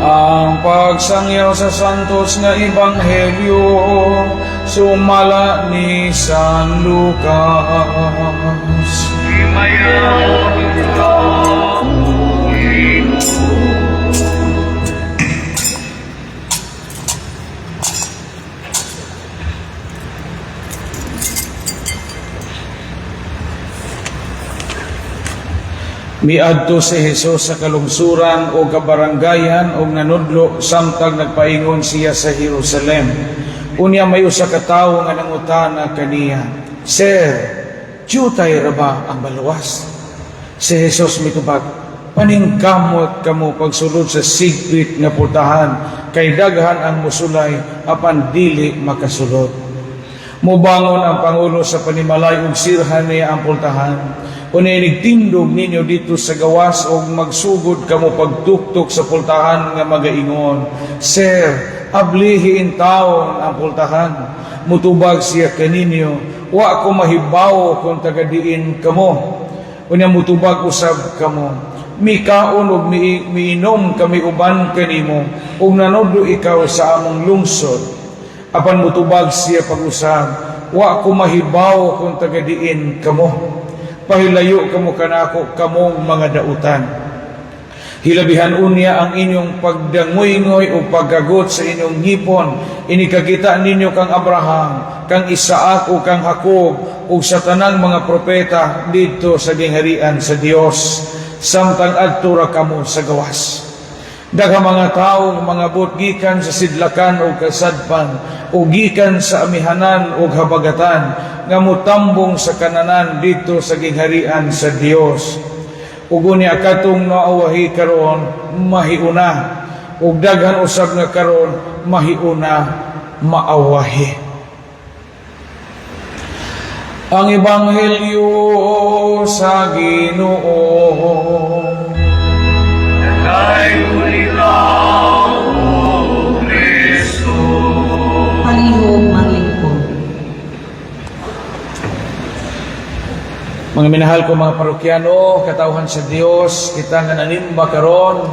Ang pagsangyaw sa Santos nga Ebanghelyo sumala ni San Lucas. Himayaon ikaw, Ginoo. Miadto si Jesus sa kalungsuran o kabaranggayan og nanudlo samtang nagpaingon siya sa Jerusalem. Unya may usa ka tawo nga nangutana kaniya, "Sir, diutay ra ba ang maluwas?" Si Jesus mitubag, "Paningkamot kamo pagsulod sa sigpit nga pultahan, kay daghan ang musulay apan dili makasulod. Mubangon ang pangulo sa panimalay ug sirhan niya ang pultahan. Unya nigtindog ninyo dito sa gawas og magsugod kamo pagtuktok sa pultahan nga magaingon, 'Sir, ablihi intawon ang pultahan.' Mutubag siya kaninyo, 'Wa ko mahibawo kung taga diin kamo.' Unya mutubag usab kamo, 'Mikaon ug miinom kami uban kanimo ug nanudlo ikaw sa among lungsod.' Apan mutubag siya pag-usab, 'Wa ko mahibaw kung taga diin kamo. Pahilayo kamo kanako, kamong mga dautan.' Hilabihan unya ang inyong pagdangoy-ngoy o paggagot sa inyong ngipon. Inikakita ninyo kang Abraham, kang Isaac o kang Jacob ug sa tanang mga propeta didto sa gingharian sa Dios, samtang adto ra kamo sa gawas. Daghang mga tawo mangabot gikan sa sidlakan o kasadpan o gikan sa amihanan o habagatan nga mutambong sa kananan didto sa gingharian sa Dios. Ug unya katong naawahi karon mahiuna, ug daghan usab nga karon mahiuna maawahi." Ang Ebanghelyo sa Ginoo. Dayon ikaw, O Kristo. Palihog maglingkod. Mga minahal ko mga parokyano, katawhan sa Dios, kita nga nanimba karon,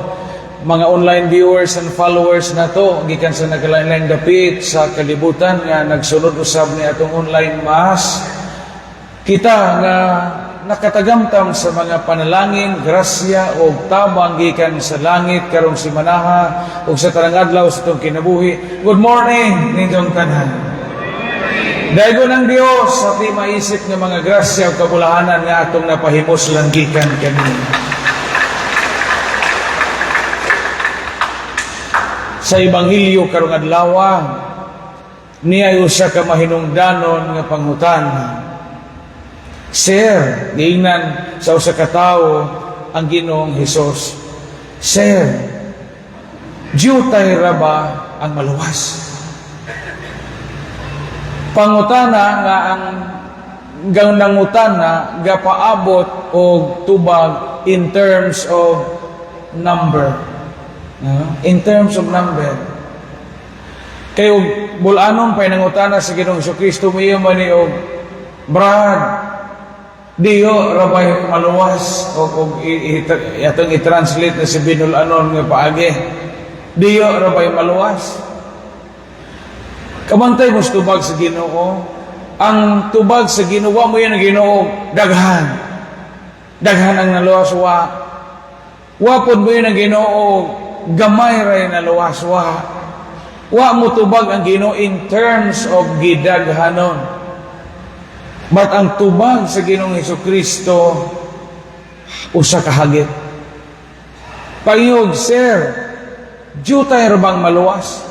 mga online viewers and followers nato gikan sa nagkalain-laing dapit sa kalibutan nga nagsunod usab ni atong online Mass. Kita nga nakatagamtam sa mga panalangin, grasya o tabang gikan sa langit karong simanaha ug sa tanang adlaw sa atong kinabuhi. Good morning ninyong tanan. Daygon ang Dios sa di maisip nga mga grasya o kabulahanan nga atong napahimuslan gikan kaniya. Sa Ebanghelyo karong adlaw, niya ay usa ka mahinungdanon nga pangutana. "Sir," giingnan sa usa ka tawo ang Ginoong Hesus, "Sir, diutay ra ba ang maluwas?" Pangutana nga ang gang nangutana gapaabot og tubag in terms of number. No? In terms of number. Kay og bulanon pa nangutana sa Ginoong Kristo, miyo man ni og, "Brad, diyo ra bay maluwas?" O og atong i-translate na si binulanon nga paagi, "Diyo ra bay maluwas?" Kabantay mo sa tubag sa Ginoo. Ang tubag sa Ginoo, wa moingon ang Ginoo daghan. Daghan ang naluwas, wa. Wa pod moingon ang Ginoo gamay ray naluwas, wa. Wa mo tubag ang Ginoo in terms of gidaghanon. But ang tubag sa Ginoong Hesus Kristo usa ka hagit. Pangiyog, "Sir, diutay ra bang maluwas?"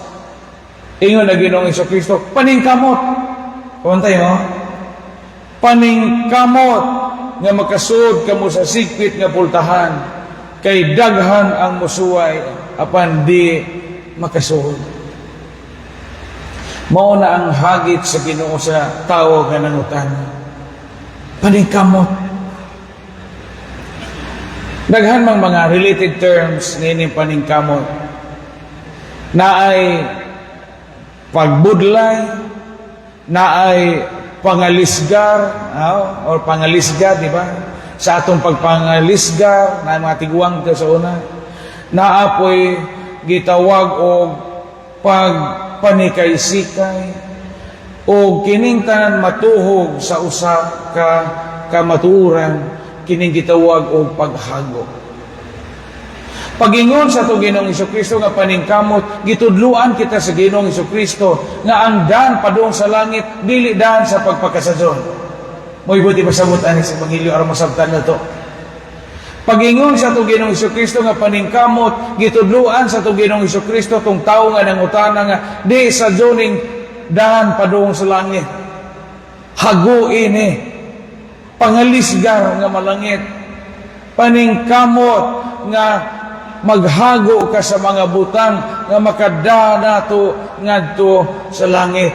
Ingon na Ginoong Hesus Kristo, "Paningkamot." Kabantay mo? "Paningkamot nga makasud kamo sa sigpit nga pultahan, kay daghan ang musuway apan di makasuod." Mao na ang hagit sa Ginoo sa tawo nga nangutana. Paningkamot. Daghan mang mga related terms niining paningkamot. Naay pagbudlay, naay pangalisgar, or pangalisga, di ba? Sa atong pagpangalisgar, na mga tiguang to sa una. Naapoy gitawag og pagpanikay-sikay, o kining tanan matuhog sa usa ka kamatuoran, kining gitawag og paghago. Pagingon sa atong Ginoong Kristo nga paningkamot, gitudluan kita sa Ginoong Kristo nga ang daan padung sa langit dili daan sa pagpakasadyon. Mo'y buti pasabot ani sa Ebanghelyo aron masabtan nato. Pagingon sa atong Ginoong Kristo nga paningkamot, gitudluan sa atong Ginoong Kristo tong tawo nga nangutana nga di sa ning daan padung sa langit. Haguin ni pangalisgar nga malangit. Paningkamot nga maghago ka sa mga butang nga makadala nato ngadto sa langit.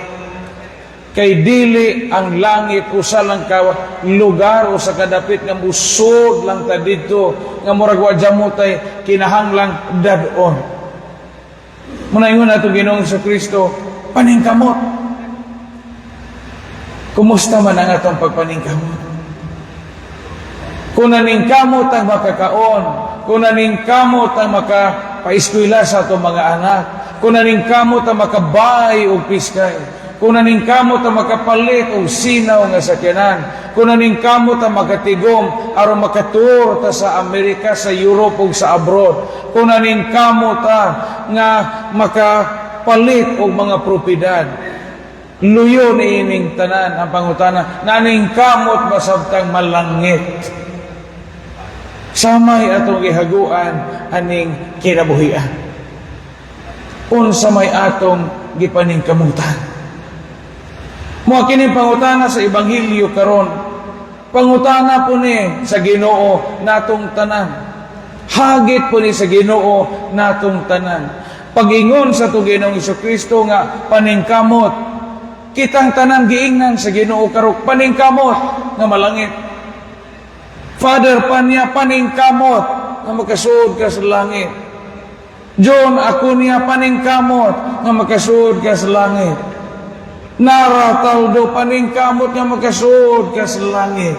Kay dili ang langit usa lang ka lugar o sa kadapit nga musod lang ta didto nga murag wa jamotay kinahanglang dad-on. Muna ingon ato Ginoong Kristo, paningkamot. Kumusta man ang atong pagpaningkamot? Kung naningkamot ang makakaon, kung naningkamot ang makapaeskwela sa atong mga anak, kung naningkamot ang makabay og piskay, kung naningkamot ang makapalit og sinaw nga sakyanan, kung naningkamot ang makatigom aron makatur ta sa Amerika, sa Europe ug sa abroad, kung naningkamot ta nga makapalit og mga propiedad, luyo ni ining tanan. Ang pangutana, naningkamot ba sabtang malangit? Samay atong gihaguan aning kinabuhian, unsa may atong gipaningkamutan? Mo kini pangutana sa Ebanghelyo karon. Pangutana po ni sa Ginoo natong tanan. Hagit po ni sa Ginoo natong tanan. Pagingon sa atong Ginoong Kristo nga paningkamot, kitang tanan giingnan sa Ginoo karon, paningkamot nga malangit. Father Panya, paningkamot nga makasuod ka sa langit. John Acuña, paningkamot nga makasuod ka sa langit. Nara Taldo, paningkamot nga makasuod ka sa langit.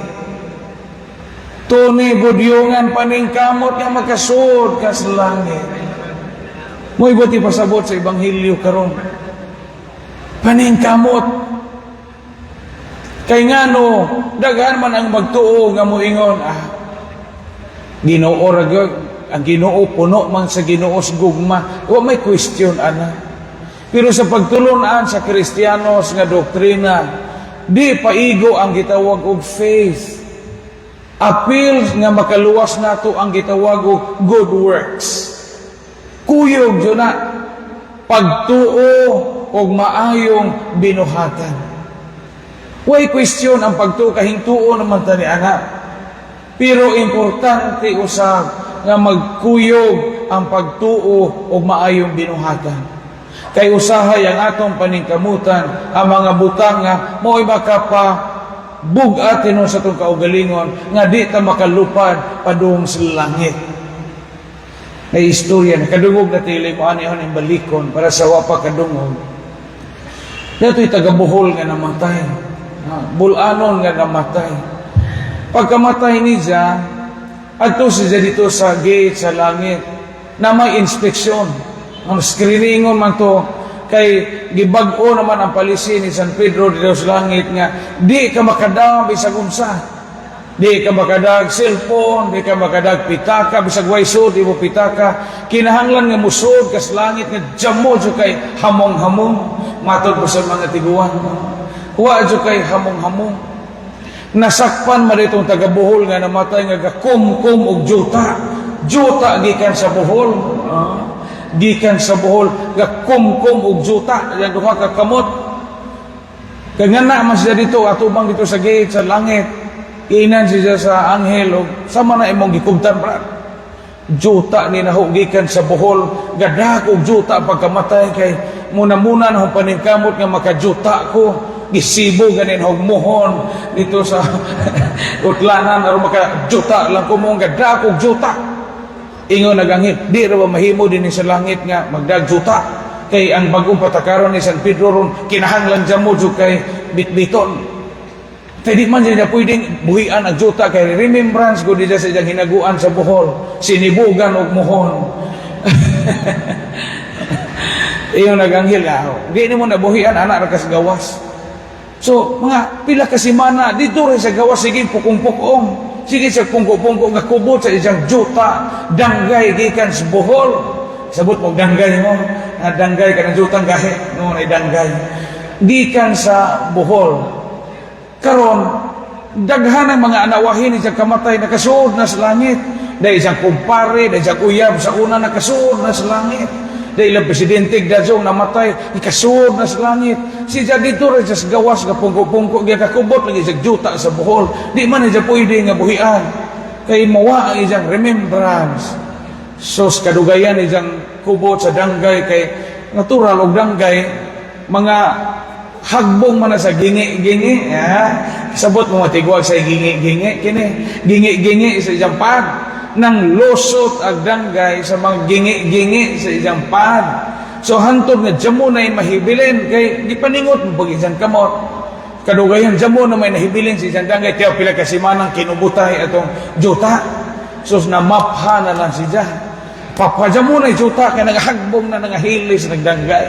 Tony Budyongan, paningkamot nga makasuod ka sa langit. Mo'y buti pasabot sa Ebanghelyo karon. Paningkamot. Kay ngano, daghan man ang magtuo nga moingon, "Ah, Ginoo ra gyud, ang Ginoo puno man sa Ginoo sa gugma." Wa may question ana. Pero sa pagtulunan sa Kristiyanos nga doktrina, di paigo ang gitawag og faith. Apil nga makaluwas nato ang gitawag og good works. Kuyog jud na pagtuo og maayong binuhatan. Way question ang pagtuo, kahintuo naman ta ni ana. Pero importante usab nga magkuyog ang pagtuo og maayong binuhatan. Kay usahay ang atong paningkamutan ang mga butang nga mo'y makapa bug-at hinuon sa atong kaugalingon nga di ta makalupad padung sa langit. May istorya, nakadungog na tili mo ani ang balikon para sa wa pa kadungog. Dato'y taga Bohol nga namatay. Ah, Bol-anon nga namatay. Pagkamatay niya, adto siya dito sa gate sa langit na may inspeksyon. Ang screeningon man to kay gibag-o naman ang policy ni San Pedro dito sa langit nga di ka makadala bisag unsa. Di ka makadag cellphone, di ka makadag pitaka, bisag way sud imo pitaka. Kinahanglan nga musod ka sa langit nga jamo jud kay hamong-hamong, matod po sa mga tiguan. Wa jud kay hamong-hamong. Nasakpan man itong taga Bohol nga namatay nga gakumkum og juta. Juta gikan sa Bohol. Ah, gikan sa Bohol gakumkum og juta yang duha ka kamot. Kaya nga na man siya dito atubang dito sa gate sa langit. Iinan siya sa anghel og sama na imong gikubtan, brad. Juta ni naho gikan sa Bohol, gadak og juta pagkamatay kay muna-muna na hong paningkamot nga makajuta ko, gisibo ganin hog muhon dito sa utlanan aron makajuta lang ko mo, gadak og juta. Ingon naganghel, di ra ba mahimo din sa langit nga magdag juta? Kay ang bagong patakaron ni San Pedro ron, kinahanglan jamo jud kay bitbiton. Kay di man siya pwedeng buhian ang juta kay remembrance ko di sa iyang hinaguan sa Bohol, sinibugan og muhon. Ingon ang anghel nga, "Di nimo nabuhian, ana ra ka sa gawas." So, mga pila ka semana, dito rin sa gawas, sige pukong-pukong. Sige sa pungko-pungko nga kubot sa isang juta, danggay gikan sa Bohol. Sabot mo danggay mo, nga danggay ka ng jutang gahi, no, na danggay. Gikan sa Bohol. Karon, daghan ang mga anawahin ni siyang kamatay, nakasuod na sa langit. Dahil isang kumpare, dahil isang uyab sa una, nakasuod na sa langit. Dahil ilang presidente dajong namatay, ikasuod na sa langit. Siya dito rin sa gawas nga pungko-pungko, giya kakubot lagi sa juta sa Bohol. Di man siya pwede nga buhian. Kay mawa ang isang remembrance. Sos kadugayan isang kubot sa danggay kay natural og danggay mga hagbong man na sa gingi-gingi, ya. Sabot mo matigwag sa gingi-gingi kini gingi-gingi sa isang pad nang lusot ag danggay sa mga gingi-gingi sa isang pad. So hantod nga jamo na mahibilin kay gipaningot mo pag isang kamot. Kadugayan jamo na may nahibilin sa isang danggay tiyaw pila ka semanang kinubutay atong juta. So namapha na lang siya. Papa jamo na juta kay nagahagbong na nangahilis nagdanggay.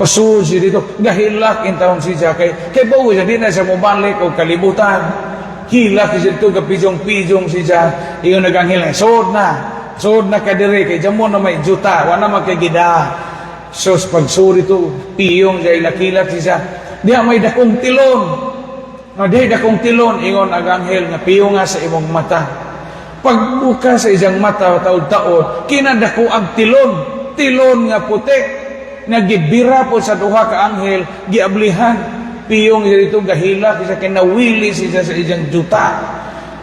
Pasud siya dito, gahilak in taon siya kay bawo siya di na siya mobalik og kalibutan. Hilak siya dito, gapijong-pijong siya. Ingon ang anghel, "Sud na. Sud na ka diri kay jamo na may juta, wa na makagida." Sos pagsuri to, piyong siya, ilakilak siya. Diya may dakong tilon. Nga diya dakong tilon, ingon ang anghel nga piyong nga sa imong mata. Pagbuka sa isang mata, taod-taod, kinadako ang tilon. Tilon nga puti. Nagibira po sa duha ka anghel, giablihan. Piyong siya dito, gahilak, siya kinawili siya sa isang juta.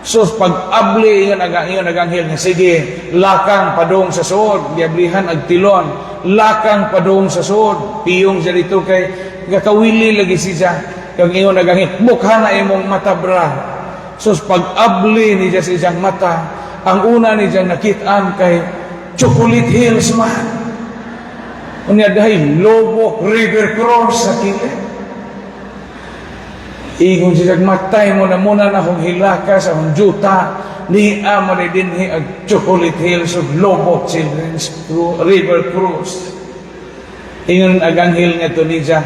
So pag-abli ingon ang anghel nga sige, lakang padung sa suod, giablihan ag tilon, lakang padung sa suod, piyong siya dito kay gakawili lagi siya. Kang ingon ang anghel, "Bukha na imong mata, bra." So pag-abli niya sa isang mata, ang una niya nakitaan kay Chocolate Hills man. Unya dahil Loboc River Cross sa kilid. Ingon siya, "Matay mo na muna na akong hilaka sa akong juta. Nia mo na dinhi ag Chocolate Hills ug Loboc Children's River Cruise." Ingon ang anghel nga to niya,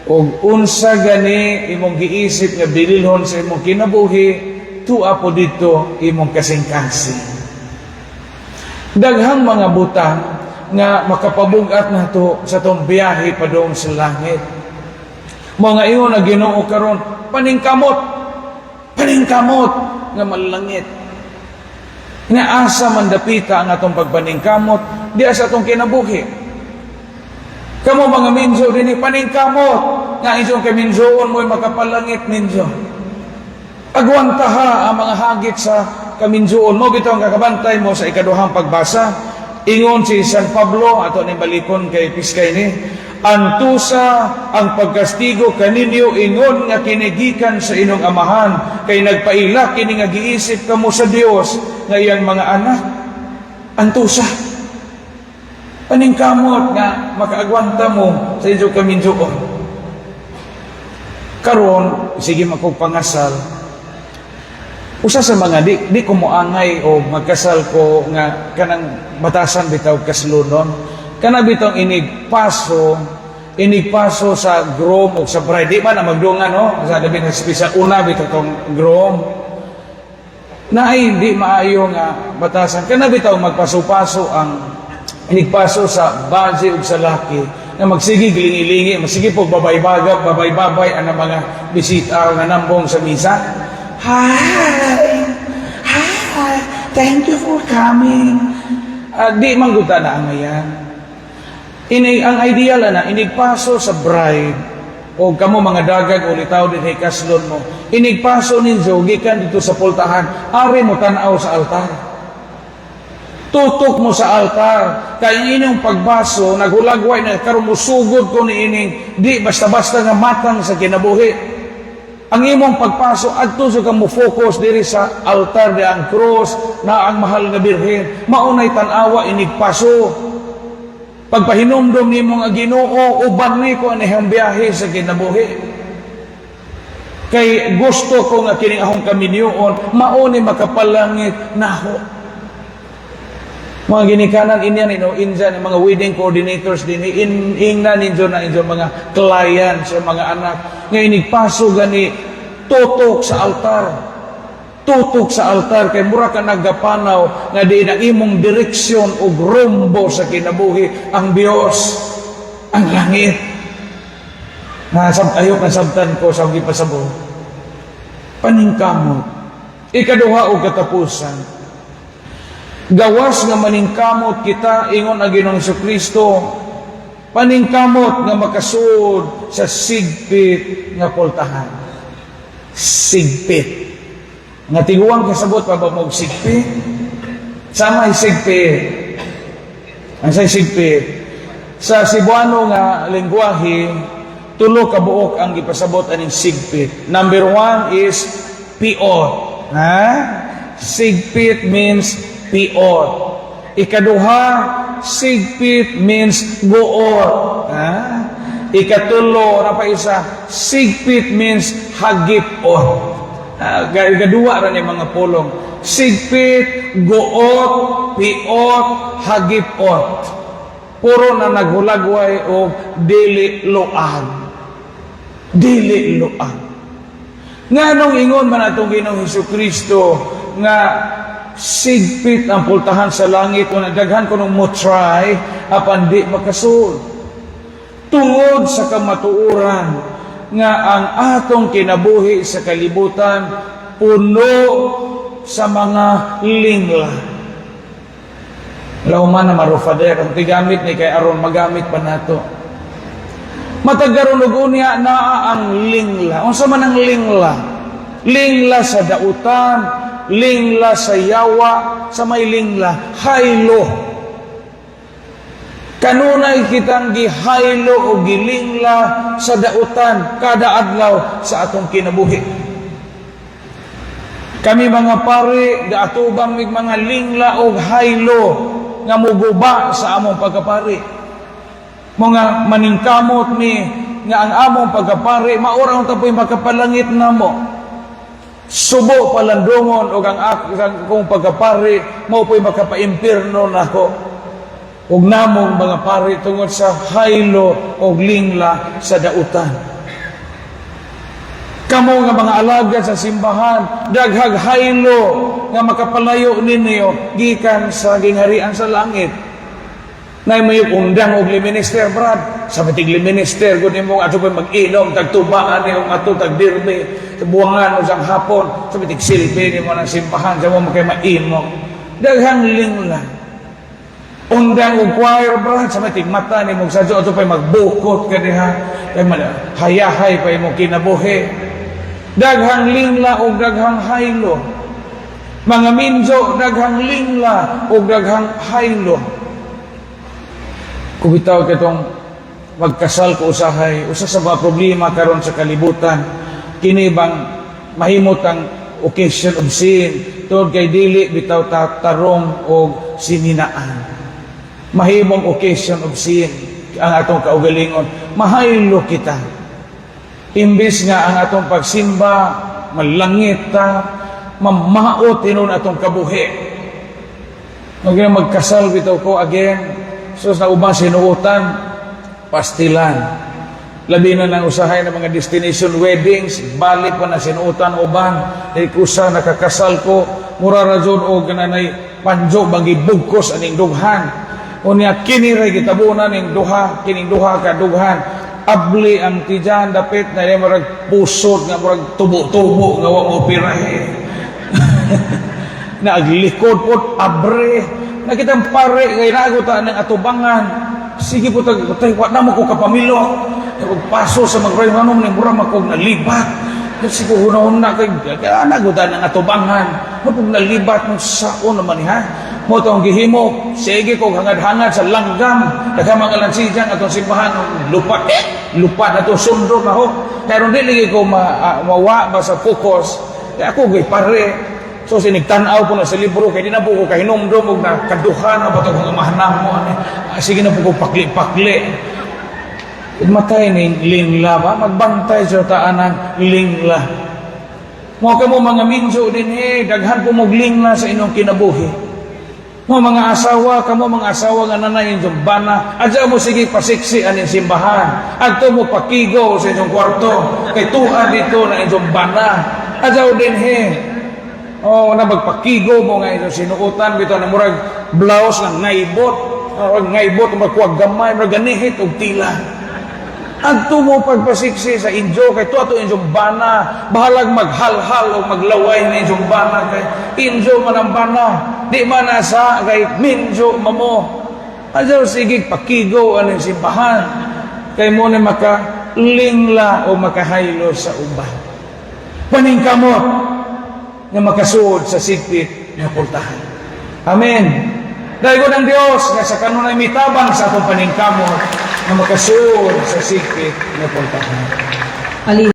"Og unsa gani imong giisip nga bililhon sa imong kinabuhi, tua po dito imong kasing-kasing." Daghang mga butang nga makapabugat nato sa tong biyahe padung sa langit. Mga ingon na Ginoo karon, paningkamot, paningkamot nga malangit. Nga asa man dapita ang atong pagpaningkamot, di sa atong kinabuhi. Kamo mga minjo dinhi, paningkamot nga inyong kaminjoon mo'y makapalangit ninyo. Agwantaha ang mga hagit sa kaminjoon mo bitaw ang kakabantay mo sa ikaduhang pagbasa. Ingon si San Pablo, ato ni balikon kay Piskay ni, "Antusa ang pagkastigo kaninyo ingon nga kinigikan sa inyong amahan kay nagpaila kini nga giisip kamo sa Dios nga iyang mga anak." Antusa. Paningkamot nga makaagwanta mo sa inyong kaminjoon. Karon, sige makog pangasal. Usa sa mga di ko moangay o magkasal ko nga kanang batasan bitaw kaslunon. Kana bitaw inig paso sa groom o sa bride. Di ba na magdungan, no? Sa labi na sa una bitaw tong groom. Na ay di maayo nga batasan. Kana bitaw magpaso-paso ang inigpaso sa baje ug sa laki na magsige gilingi-lingi, magsige po babay-bagap, babay-babay ang mga bisita nga nambong sa misa. "Hi! Hi! Thank you for coming." Di man gud na angayan. Ini ang ideal na inigpaso sa bride o kamo mga dagag o litaw din kaslon mo. Inigpaso ninyo gikan dito sa pultahan, ari mo tan-aw sa altar. Tutok mo sa altar. Kay ang inyong pagbaso, naghulagway na karon musugod ko ni ining di basta-basta nga matang sa kinabuhi. Ang imong pagpaso adto sa kang mo focus diri sa altar di ang cross na ang mahal nga Birhen. Maunay tan-awa inigpaso. Pagpahinumdom nimo nga, "Ginoo, uban ni ko anihang biyahe sa kinabuhi. Kay gusto ko nga kining akong kaminyoon mao ni makapalangit naho." Mga ginikanan inyan ino injan ang mga wedding coordinators din in ingna ninyo na inyo mga clients o mga anak nga inigpaso gani tutok sa altar, tutok sa altar, kay mura ka nagapanaw nga di ang imong direksyon ug rumbo sa kinabuhi ang Dios, ang langit. Nga sab ayok na sabtan ko sa gipasabot, paningkamot. Ikaduha og katapusan, gawas nga maningkamot kita, ingon ang Ginoong Kristo, paningkamot nga makasuod sa sigpit nga pultahan. Sigpit nga tiguang kasabot pa ba mo sigpit? Sama sigpit. Ang say sigpit sa Cebuano nga lengguwahe, tulo ka buok ang gipasabot aning sigpit. Number one is piot, ha? Sigpit means piot. Ikaduha, sigpit means guot, ha? Ikatulo na pa isa, sigpit means hagipot. Ah, gaduwa ra ni mga pulong. Sigpit, guot, piot, hagipot. Puro na naghulagway o dili luag. Dili luag. Nganong ingon man atong Ginoong Hesus Kristo nga sigpit ang pultahan sa langit kung daghan kunong mo try apan di makasud? Tungod sa kamatuoran nga ang atong kinabuhi sa kalibutan puno sa mga lingla. Lauman na marufader ang tigamit ni kay aron magamit pa nato. Matag karon ug unya naa ang lingla. Unsa man ang lingla? Lingla sa dautan, lingla sa yawa, sa may lingla, haylo. Kanunay kitang gihaylo o gilingla sa dautan kada adlaw sa atong kinabuhi. Kami mga pari, gaatubang mig mga lingla o haylo nga muguba sa among pagkapari. Mga maningkamot mi nga ang among pagkapari maura unta po'y makapalangit namo. Subo palandungon og ang akong pagkapari mao po'y makapaimpirno nako ug namong mga pari tungod sa haylo og lingla sa dautan. Kamo nga mga alagad sa simbahan, daghag haylo nga makapalayo ninyo gikan sa gingharian sa langit. Nay may undang og minister, brad. Sa batig minister gud nimo ato pa mag-inom tagtubaan ni ato tagdirbe sa buwangan o sang hapon, sa batig silbi nimo ng simbahan sa mo makay maimong. Daghang lingla. Undang og choir, brad, sa matig mata ni mong sadyo ato pa'y magbukot ka diha kay hayahay pa imong kinabuhi. Daghang lingla og daghang haylo. Mga minjo, daghang lingla og daghang haylo. Kung bitaw kitong magkasal ko usahay, usa sa mga problema karon sa kalibutan, kini bang mahimot ang occasion of sin tungod kay dili bitaw tarong og sininaan. Mahimong occasion of sin ang atong kaugalingon. Mahaylo kita. Imbis nga ang atong pagsimba, malangit ta, mamaot hinuon atong kabuhi. Mag magkasal bitaw ko again, so sa ubang sinuotan, pastilan. Labi na ng usahay ng mga destination weddings, balik pa na sinuotan uban. Dahil kusa nakakasal ko, mura ra jud og kananay panjo bang gibugkos aning dughan. Unya kini ray gitabunan ning duha, kining duha ka dughan. Abli ang tiyan dapit na murag pusod nga murag tubo-tubo nga wa mo pirahe. Na aglikod pod abre. Nakitang pare kay nago ta ng atubangan. Sige po tag tay, wa na mo ko kapamilo. Ug paso sa magray manong ni mura makog nalibat. Kasi ko hunahuna kay nago ta ng atubangan. Mapug nalibat mo saon naman ha. Mo tong gihimo, sige ko hangad-hangad sa langgam. Daghang mga lansijan atong simbahan lupa eh, lupa na to sundo na ho. Pero dili ko mawa ba sa focus. Kaya ako gay pare. So sinigtan-aw ko na sa libro kay di na po ko kahinumdum og na kaduhan na ba to kung amahan mo ani. Ah, sige na po ko pakli-pakli. Matay ni lingla ba? Magbantay sa taanang lingla. Mo ka mo mga minso din eh, daghan po mong lingla sa inyong kinabuhi. Mo mga asawa, kamo mga asawa nga nanay inyong bana, adya mo sige pasiksi aning simbahan. Adto mo pakigo sa inyong kwarto, kay tuwa dito na inyong bana. Adyaw dinhi. Oh, na magpakigo mo nga inyong sinuotan bitaw na murag blouse nga ngaybot. Oh, ngaybot magkuwag gamay, murag ganihit og tila. Adto mo pagpasiksi sa inyo kay tuwa to inyong bana, bahalag maghalhal o maglaway na inyong bana kay inyo man ang bana, di man asa kay minyo mamo. Adyaw sige pakigo aning simbahan kay mo ni makalingla o makahaylo sa uban. Paningkamot nga makasuod sa sigpit nga pultahan. Amen. Dahil ang Diyos nga sa kanunay mitabang sa atong paningkamot nga makasuod sa sigpit nga pultahan. Palihog.